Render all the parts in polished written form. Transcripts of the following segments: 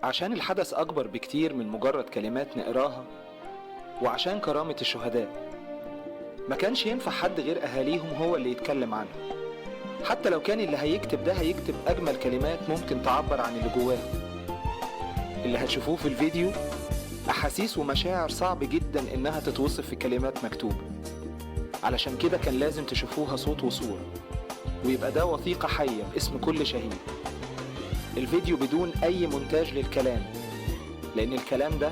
عشان الحدث أكبر بكتير من مجرد كلمات نقراها، وعشان كرامة الشهداء ما كانش ينفع حد غير أهاليهم هو اللي يتكلم عنهم، حتى لو كان اللي هيكتب ده هيكتب أجمل كلمات ممكن تعبر عن اللي جواه. اللي هتشوفوه في الفيديو أحاسيس ومشاعر صعب جدا إنها تتوصف في كلمات مكتوبة، علشان كده كان لازم تشوفوها صوت وصورة، ويبقى ده وثيقة حية باسم كل شهيد. الفيديو بدون أي مونتاج للكلام، لأن الكلام ده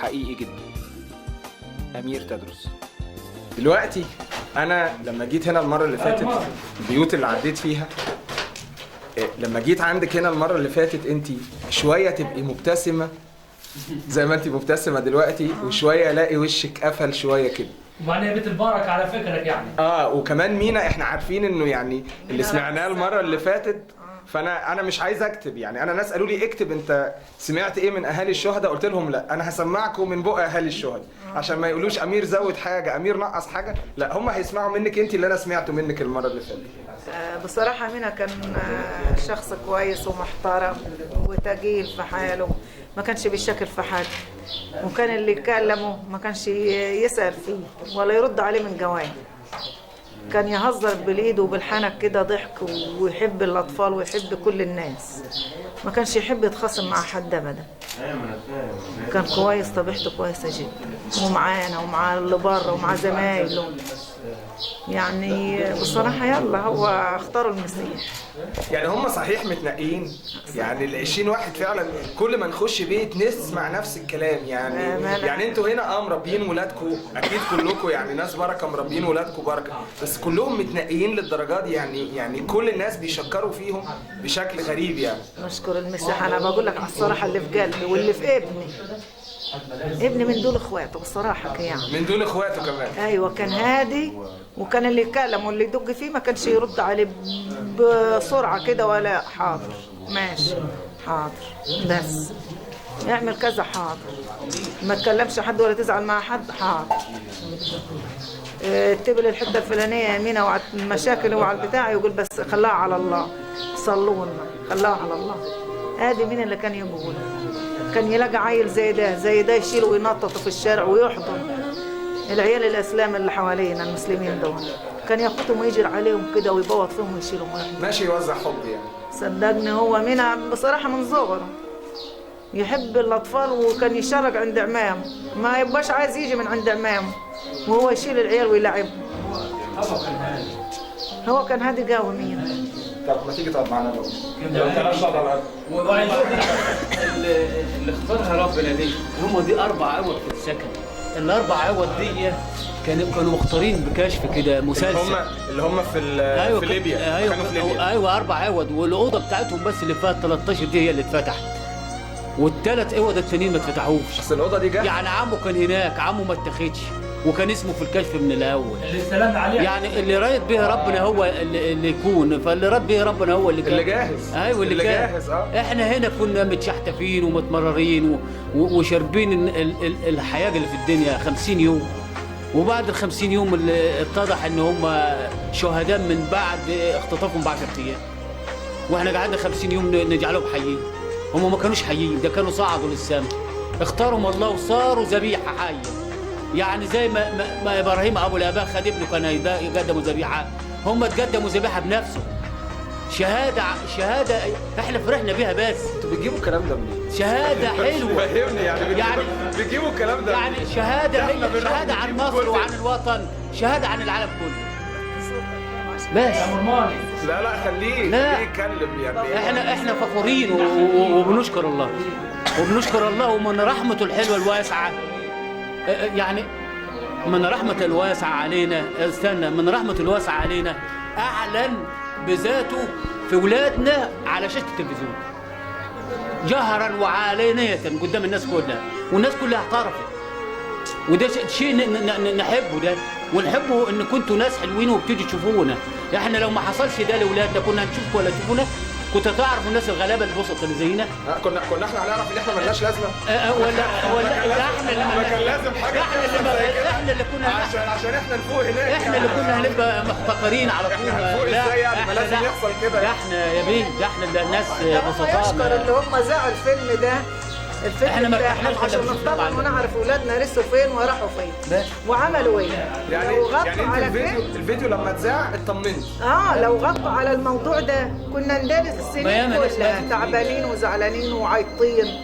حقيقي جدا. أمير تدرس. دلوقتي انا لما جيت هنا المرة اللي فاتت، البيوت اللي عديت فيها، لما جيت عندك هنا المرة اللي فاتت انت شوية تبقي مبتسمة زي ما انت مبتسمة دلوقتي، وشوية الاقي وشك قفل شوية كده. وبعدين بيت البركة على فكرك يعني. وكمان مينا احنا عارفين انه يعني اللي سمعناه المرة اللي فاتت، فانا مش عايز اكتب يعني. انا ناس قالوا لي اكتب انت سمعت ايه من اهالي الشهداء، قلت لهم لا انا هسمعكم من بق اهالي الشهداء عشان ما يقولوش امير زود حاجة، امير نقص حاجة، لا هم هيسمعوا منك انت اللي انا سمعته منك المرة اللي فاتت. بصراحة مينا كان شخص كويس ومحترم وتقيل في حاله، ما كانش بيشكل في حد، وكان اللي يكلمه ما كانش يسأل فيه ولا يرد عليه من جواه. كان يهزر بالايد وبالحنك كده ضحك، ويحب الاطفال ويحب كل الناس، ما كانش يحب يتخاصم مع حد ابدا. كان كويس، طبيعته كويسة جدا، ومعانا ومع اللي بره ومع زمايله يعني. بصراحة يلا هو اختاروا المسيح يعني. هم صحيح متنقيين يعني ال 20 واحد فعلا، كل ما نخش بيت نسمع نفس الكلام يعني. يعني انتوا هنا مربيين ولادكم اكيد كلكم يعني ناس بركة، مربيين ولادكم بركة، بس كلهم متنقيين للدرجة دي يعني. يعني كل الناس بيشكروا فيهم بشكل غريب يعني. نشكر المسيح. انا بقول لك على الصراحة اللي في قلبي واللي في ابني، ابني من دول اخواته بصراحة يعني. من دول اخواته كمان. ايوه كان هادي، وكان اللي يتكلم واللي يدق فيه ما كانش يرد عليه بسرعة كده، ولا حاضر ماشي حاضر بس اعمل كذا حاضر، ما تكلمش حد ولا تزعل مع حد حاضر، اتبل الحتة الفلانية يا مينا وعلى المشاكل وعلى البتاع، يقول بس خلاها على الله، صلوا لنا خلاها على الله. ادي مين اللي كان يقول؟ كان يلاقي عيل زي ده زي ده يشيله وينططه في الشارع ويحضن العيال الاسلام اللي حوالينا المسلمين دول، كان ياخدهم ويجري عليهم كده ويبوط فيهم ويشيلهم ويحضن. ماشي يوزع حب يعني. صدقني هو مينا بصراحة من صغره يحب الاطفال، وكان يشارك عند عمامه، ما يبقاش عايز يجي من عند عمامه، وهو يشيل العيال ويلعبهم. هو كان هادي قوي مينا. طب ما تيجي تقعد معانا بقى. وبعدين اللي اختارها ربنا دي، هم دي 4 عوض في السكن. ال4 عوض دي كانوا مختارين بكشف كده مسلسل. اللي هم في أيوة في ليبيا. أيوة كانوا في ليبيا. ايوه 4 عوض، والاوضه بتاعتهم بس اللي فيها 13 دي هي اللي اتفتحت، والثلاث اوض التانيين ما اتفتحوش. بس الاوضة دي جاهزة يعني. عمه كان هناك، عمه ما اتاخدش، وكان اسمه في الكشف من الاول. اللي استلمنا عليه يعني اللي رايد به ربنا هو اللي يكون، فاللي راد به ربنا هو اللي كان اللي جاهز. ايوه اللي جاهز. احنا هنا كنا متشحتفين ومتمررين وشاربين الحياة اللي في الدنيا 50 يوم، وبعد ال 50 يوم اللي اتضح ان هم شهداء من بعد اختطافهم ب 10 ايام، واحنا قعدنا 50 يوم نجعلهم حيين. هم ما كانوش حيين، ده كانوا صعدوا للسماء، اختارهم الله وصاروا ذبيحة حيه. يعني زي ما ابراهيم ابو الاباء خد ابنه كان يقدموا ذبيحة، هم اتقدموا ذبيحة بنفسه. شهادة شهادة احنا فرحنا بيها. بس انتوا بتجيبوا الكلام ده منين؟ شهادة حلوة. فهمني يعني بتجيبوا الكلام ده يعني شهادة، هي شهادة عن مصر وعن الوطن، شهادة عن العالم كله. بس لا لا خليه يتكلم يعني. احنا فخورين وبنشكر الله، وبنشكر الله ومن رحمته الحلوة الواسعة يعني، من رحمة الواسعة علينا. استنى، من رحمة الواسعة علينا أعلن بذاته في ولادنا على شاشة التلفزيون جهرا وعلانية قدام الناس كلها، والناس كلها اعترفت. وده شيء نحبه ده، ونحبه ان كنتوا ناس حلوين وبتيجوا تشوفونا. احنا لو ما حصلش ده لاولادنا كنا هنشوفكم ولا تشوفونا؟ كنت تعرف الناس الغلابة البسط اللي زينا؟ كنا احنا هنعرف ان احنا مالناش لازمه؟ ولا احنا اللي ما كان لازم حاجة، احنا اللي كنا عشان احنا نفوق هناك، احنا اللي كنا هنبقى محتقرين على طول. احنا هنفوق ازاي يعني؟ ما لازم يحصل كده. ده احنا يا بيه، ده احنا الناس بسطاء. اشكر اللي هم زعوا الفيلم ده، الفيلم احنا ما ارتحناش عشان نطمن ونعرف اولادنا رسوا فين وراحوا فين وعملوا ايه. يعني انت الفيديو لما اتذاع اطمنت. لو غطوا على الموضوع ده كنا ندرس السنين كلها تعبانين وزعلانين وعيطين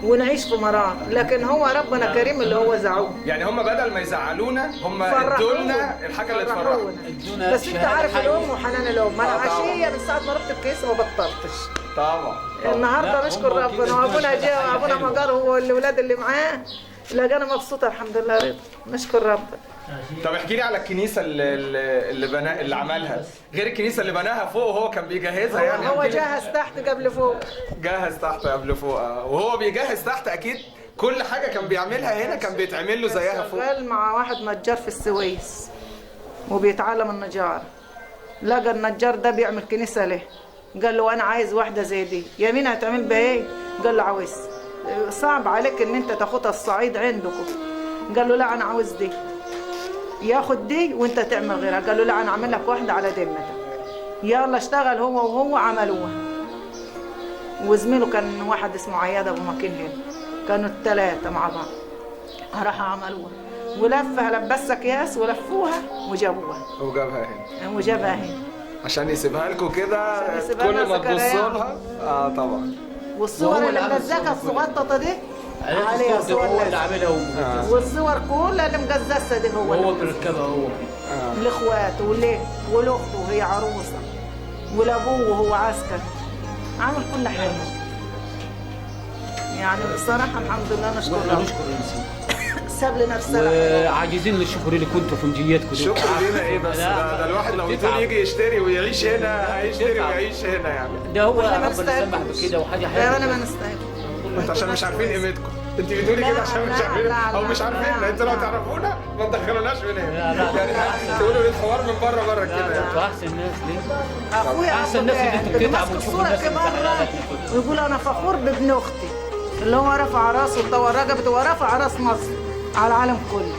ونعيش في مرار، لكن هو ربنا كريم اللي هو زعوه. يعني هم بدل ما يزعلونا هم ادولنا الحاجة اللي تفرحنا. بس انت عارف الام وحنان الام، انا عشية من ساعة ما رحت الكيس ما بطلتش. طبعا النهارده نشكر ربنا، وابونا جه وابونا مجار هو الاولاد اللي معاه، لقانا مبسوطة الحمد لله، رضا نشكر ربنا. طب احكي لي على الكنيسة اللي بناها، اللي عملها، غير الكنيسة اللي بناها فوق وهو كان بيجهزها. يعني هو جهز تحت قبل فوق، جهز تحت قبل فوق، وهو بيجهز تحت اكيد كل حاجة كان بيعملها هنا كان بيتعمل له زيها فوق. شغال مع واحد نجار في السويس وبيتعلم النجار، لقى النجار ده بيعمل كنيسة له، قال له انا عايز واحدة زي دي، يمين هتعمل بها ايه؟ قال له عاوز، صعب عليك ان انت تاخدها الصعيد عندكم. قال له لا انا عاوز دي، ياخد دي وانت تعمل غيرها. قال له لا انا اعمل لك واحدة على ذمتك. يلا اشتغل هو وهو عملوها، وزميله كان واحد اسمه عياد ابو مكين هنا، كانوا الثلاثة مع بعض راحوا عملوها ولفها، لبسها اكياس ولفوها وجابوها، وجابها هنا، وجابها هنا عشان يسيبها لكم كده كل ما تبصوا لها. طبعا. والصور اللي ملزقه الصغنططه دي عليها صور، هو اللي عاملها، والصور كلها اللي مجززه دي هو مركبها هو، لاخواته وليه ولاخته وهي عروسه ولابوه وهو عسكر، عامل كل حاجة. يعني بصراحة الحمد لله نشكر ربنا، نشكر الانسان ساب لنا رسالة. عاجزين للشكر اللي كنتوا في مجياتكم. شكر لينا ايه بس؟ ده الواحد لو يطول يجي يشتري ويعيش هنا هيشتري ويعيش هنا يعني. ده هو ربنا سمح بكده وحاجه حلوة. انا ما نستاهل. انتوا عشان مش عارفين قيمتكم، انت بتقولي كده عشان مش عارفين او مش عارفين. انتوا لو تعرفونا ما تدخلوناش من هنا. يعني تقولوا الحوار من بره بره كده. انتوا احسن ناس. ليه؟ اخويا احسن ناس اللي انتوا بتتعبوا وتشوفوا الناس ويقول انا فخور بابن اختي اللي هو رفع راسه وطور رقبته ورفع راس مصر على العالم كله،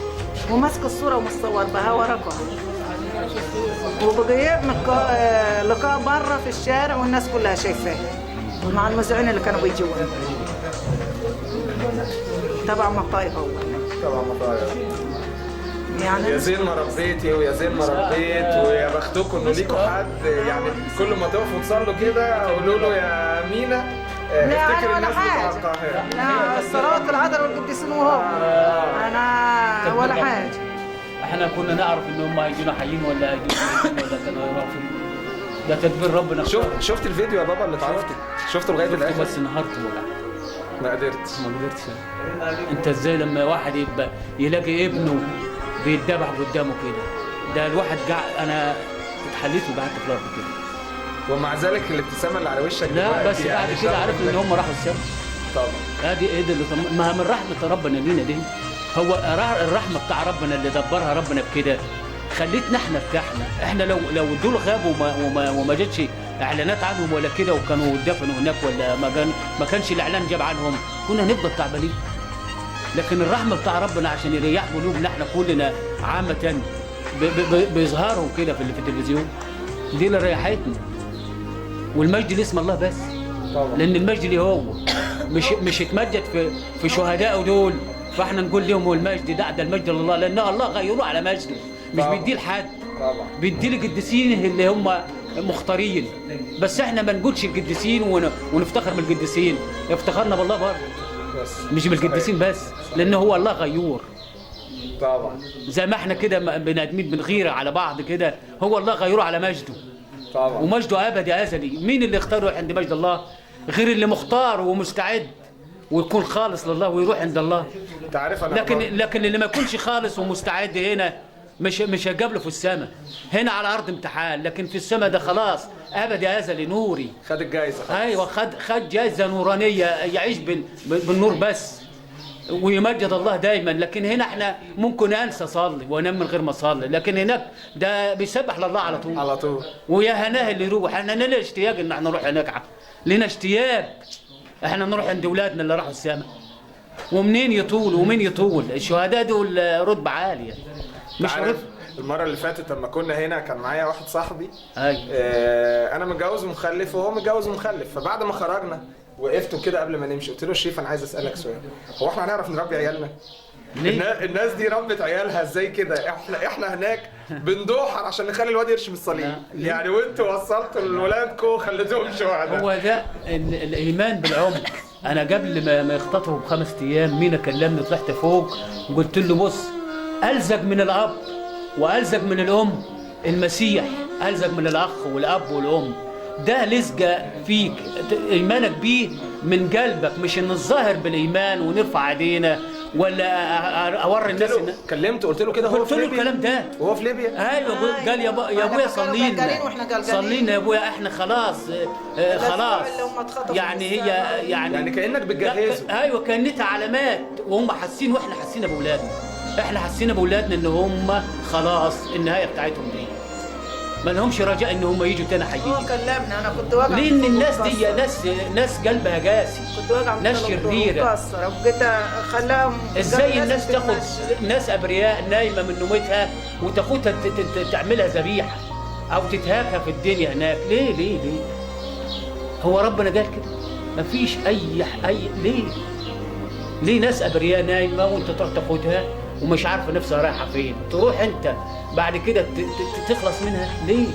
وماسك الصورة ومتصور بها ورقة، وبقى يعمل لقاء بره في الشارع والناس كلها شايفاه مع المذيعين اللي كانوا بيجوا تبع مطاي. هو تبع مطاي يعني. يا زين ما ربيتي ويا زين ما ربيت، ويا بختكم انه ليكوا حد. يعني كل ما تقفوا تصلوا كده قولوا له يا مينا افتكر الناس بتوع القاهرة. لا الصلوات العذراء والقديسين وهو انا ولا حاجة. احنا كنا نعرف ان هم هيجونا حيين ولا هيجونا ولا كانوا هيروحوا فين. ده تدبير ربنا. شفت الفيديو يا بابا اللي اتعرضت؟ شفته لغاية الاخر؟ بس انهارت وقعت. ما قدرتش. انت ازاي لما واحد يبقى يلاقي ابنه بيتذبح قدامه كده؟ ده الواحد انا اتحليت وقعدت في الارض كده. ومع ذلك الابتسامة اللي على وشك. لا بس بعد كده عرفنا ان هم راحوا السما. طبعا. ادي ايه اللي ما من رحمه ربنا لينا دي. هو الرحمة بتاع ربنا اللي دبرها ربنا بكده خليتنا احنا ارتحنا. احنا لو دول غابوا وما جتش اعلانات عنهم ولا كده، وكانوا اتدفنوا هناك ولا ما كانش الاعلان جاب عنهم، كنا هنفضل تعبانين. لكن الرحمة بتاع ربنا عشان يريح قلوبنا احنا كلنا عامة بإظهارهم كده في التلفزيون دي اللي ريحتنا. والمجد لاسم الله بس طبعا، لان المجد ليه هو، مش اتمجد في شهدائه دول، فاحنا نقول لهم هو المجد ده المجد لله، لان الله غيروه على مجده، مش بيديه لحد، بيديه للقديسين اللي هم مختارين. بس احنا ما نقولش القديسين ونفتخر بالقديسين، افتخرنا بالله برضه مش بالقديسين بس، لان هو الله غيور طبعا. زي ما احنا كده بني ادمين بنغير على بعض كده، هو الله غيره على مجده طبعا، ومجده ابدي ازلي. مين اللي اختاره يروح عند مجد الله غير اللي مختار ومستعد ويكون خالص لله ويروح عند الله؟ انت عارف انا لكن اللي ما يكونش خالص ومستعد هنا مش هيقابله في السماء. هنا على الارض امتحان، لكن في السماء ده خلاص ابدي ازلي نوري. خد الجايزة خلاص. ايوه خد جايزة نورانيه، يعيش بالنور بس. ويمجد الله دايما. لكن هنا احنا ممكن انسى اصلي وانام من غير ما اصلي، لكن هناك ده بيسبح لله على طول على طول. ويا هناه اللي يروح. احنا لنا اشتياق ان احنا نروح هناك، لنا اشتياق احنا نروح عند اولادنا اللي راحوا السماء. ومنين يطول ومين يطول؟ الشهداء دول رتبه عالية، مش عارف. المرة اللي فاتت لما كنا هنا كان معايا واحد صاحبي. أيوة. انا متجوز ومخلف وهو متجوز ومخلف، فبعد ما خرجنا وقفت كده قبل ما نمشي قلت له شريف انا عايز اسالك سؤال، هو احنا هنعرف نربي عيالنا؟ ليه؟ الناس دي ربت عيالها ازاي كده؟ احنا هناك بندوحر عشان نخلي الواد يرشم الصليب يعني، وانتوا وصلتوا لولادكم وخليتوهم شهداء. هو ده الايمان بالعمق. انا قبل ما يختطفوا ب5 ايام مينا كلمني، طلعت فوق وقلت له بص، الزق من الاب والزق من الام المسيح، الزق من الاخ والاب والام، ده لزقه فيك، ايمانك بيه من قلبك، مش ان الظاهر بالايمان ونرفع ايدينا ولا اوري الناس. كلمته قلت له كده، هو قلت له الكلام ده وهو في ليبيا. ايوه، قال يا ابويا صلي لنا، صلي لنا يا ابويا، احنا خلاص خلاص يعني. هي يعني كانك بتجهزه. ايوه، كانتها علامات، وهم حاسين واحنا حاسين باولادنا، احنا حاسين باولادنا ان هم خلاص النهاية بتاعتهم دي، ما لهمش رجاء ان هم يجوا تاني حيين. هو كلمنا، انا كنت واجعه لان الناس دي ناس قلبها قاسي، كنت واجعه، ناس شريرة وجيت خلاهم. ازاي الناس تاخد ناس ابرياء نايمة من نومتها وتاخدها تعملها ذبيحة او تتهاكها في الدنيا هناك؟ ليه ليه ليه؟ هو ربنا قال كده؟ مفيش اي ليه؟ ليه ناس ابرياء نايمة وانت تروح تاخدها ومش عارفه نفسها رايحة فين، تروح انت بعد كده تخلص منها ليه؟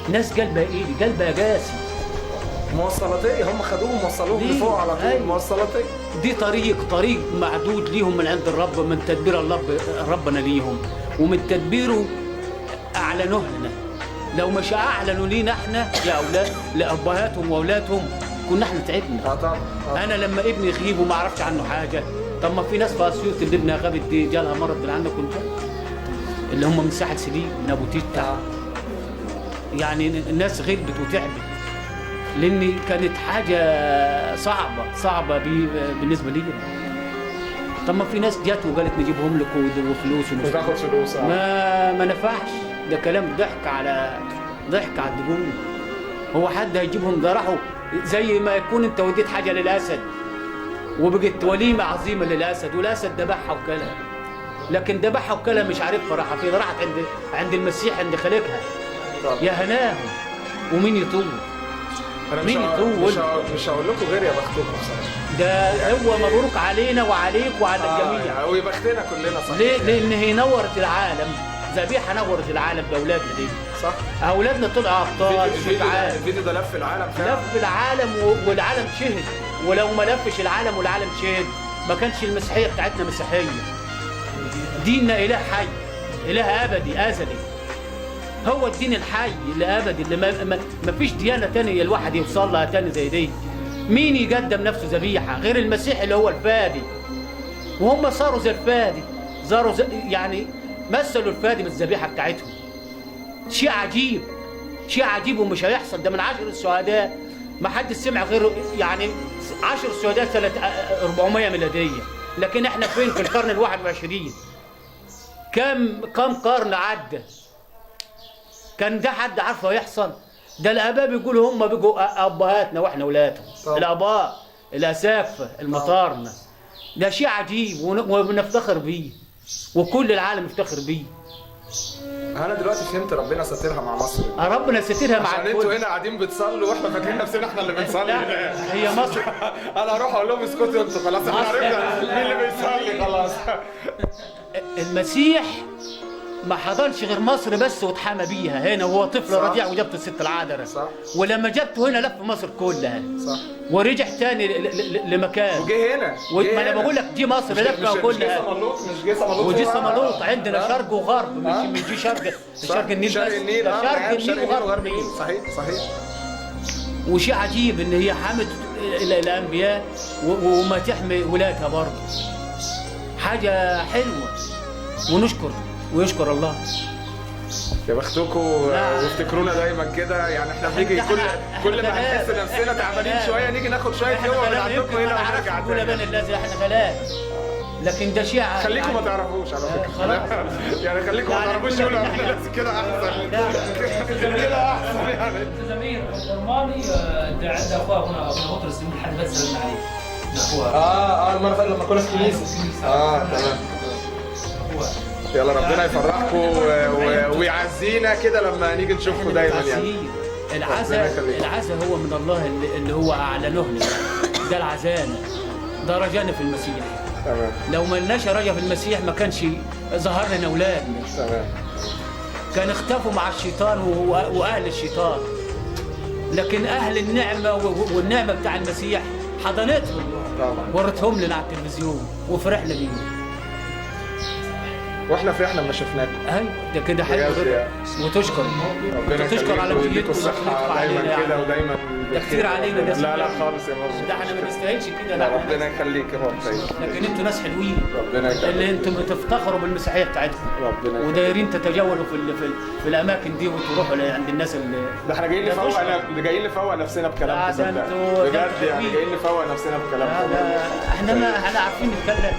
ناس قلبها ايه؟ قلبها قاسي. موصلاتيه، هم خدوهم وصلوهم لفوق على طول. أيوة. موصلاتيه دي طريق معدود ليهم من عند الرب، من تدبير الله ربنا ليهم، ومن تدبيره اعلنوه لنا. لو مش اعلنوا لينا احنا يا اولاد لابهاتهم واولادهم كنا احنا تعبنا. طبعا. انا لما ابني يغيب وما اعرفش عنه حاجة، طب ما في ناس في اسيوط اللي ابنها غابت دي جالها مرض من عندك كنت، اللي هم من ساحة سليم من ابو تيتا، يعني الناس غلبت وتعبت، لان كانت حاجة صعبة صعبة بالنسبة لي. طب ما في ناس جت وقالت نجيبهم لك وفلوس وتاخد فلوس، ما نفعش. ده كلام ضحك على الدجون. هو حد هيجيبهم؟ ده راحوا زي ما يكون انت وديت حاجة للاسد وبقت وليمة عظيمة للاسد، والاسد ذبحها وكلها، لكن ذبحها وكلها مش عارفها راحة فين، راحت عند المسيح، عند خالقها. يا هناهم. ومين يطول؟ انا مين يطول؟ مش هقول لكم غير يا بختكم بصراحة. ده يعني هو مبروك علينا وعليك وعلى الجميع، ويا بختنا كلنا. صح. ليه؟ لان هي نورت العالم، ذبيحة نورت العالم باولادنا دي. صح. اولادنا طلعوا ابطال شجعان. الفيديو ده لف العالم فعلا، لف العالم والعالم شهد. ولو ما لفش العالم والعالم شهد ما كانش المسيحية بتاعتنا مسيحية. ديننا اله حي، اله ابدي ازلي، هو الدين الحي اللي ابدي، اللي ما فيش ديانة تانية الواحد يوصل لها تاني زي دي. مين يقدم نفسه ذبيحة غير المسيح اللي هو الفادي؟ وهم صاروا زي الفادي، صاروا زي يعني مثلوا الفادي بالذبيحه بتاعتهم. شيء عجيب، شيء عجيب ومش هيحصل. ده من 10 الشهداء ما حد سمع غير يعني 10 شهداء سنة 400 ميلادية، لكن احنا فين في القرن 21؟ كم قرن عدى؟ كان ده حد عارفه هيحصل؟ ده الاباء بيقولوا هم بيجوا ابهاتنا واحنا اولادهم، الاباء الاسافه المطارنه. ده شيء عجيب وبنفتخر بيه، وكل العالم يفتخر بيه. انا دلوقتي فهمت ربنا ساترها مع مصر. ربنا ساترها مع عشان انتوا هنا قاعدين بتصلوا واحنا فاكرين نفسنا احنا اللي بنصلي. هي مصر. انا هروح اقول لهم اسكتوا انتوا خلاص، احنا عرفنا مين اللي بيصلي خلاص. المسيح ما حضنش غير مصر بس واتحمى بيها هنا وهو طفل رضيع، وجابته الست العذراء. صح. ولما جابته هنا لف مصر كلها. صح. ورجع تاني لمكان وجه هنا. ما انا بقول لك دي مصر لفها كلها. مش جه صمالوط، وجه صمالوط عندنا شرق وغرب، مش جه شرق النيل بس، شرق النيل، شرق النيل وغرب النيل. صحيح صحيح. وشيء عجيب ان هي حمت الانبياء وما تحمي ولادها برضه. حاجة حلوة، ونشكر ويشكر الله. يا بختكم، وافتكرونا دايما كده. يعني احنا بنيجي كل ما هنحس نفسنا تعبانين شوية نيجي ناخد شوية هوا من عندكم هنا ونرجع تاني. الذي احنا غلاب، لكن ده شيء خليكم ما تعرفوش على فكرة. يعني خليكم ما تعرفوش، يقولوا احنا كده احسن، كده احسن. يعني زمير الرماني ده عند اخوه هنا بطرس يوم الحد بس سلمنا عليه. المرة اللي فاتت لما كنا في الكنيسة. تمام. يلا ربنا يفرحكم ويعزينا كده لما نيجي نشوفكم دايما. يعني العزاء هو من الله اللي هو اعلنه لنا، ده العزانه، ده رجانا في المسيح. تمام. لو ما لناش رجا في المسيح ما كانش ظهر لنا اولادنا. تمام. كان اختفوا مع الشيطان واهل الشيطان، لكن اهل النعمة والنعمة بتاع المسيح حضنتهم، ورتهم لنا على التلفزيون وفرحنا بيهم. واحنا فرحنا لما شفناكم. ايوه ده كده حلو جدا، وتشكر ربنا تشكر على ويديكم الصحة دايما كده ودايما. ده كتير علينا ده. لا لا خالص يا بابا، ده احنا ما نستاهلش كده. لا ربنا يخليك يا بابا. لكن انتوا ناس حلوين، ربنا يخليك، اللي انتوا بتفتخروا بالمسيحيه بتاعتكم، ربنا يخليك، ودايرين تتجولوا في الاماكن دي وتروحوا عند الناس اللي ده احنا جايين نفوق، جايين نفوق نفسنا بكلامكم بجد. يعني جايين نفوق نفسنا بكلامكم. احنا ما احنا عارفين نتكلم.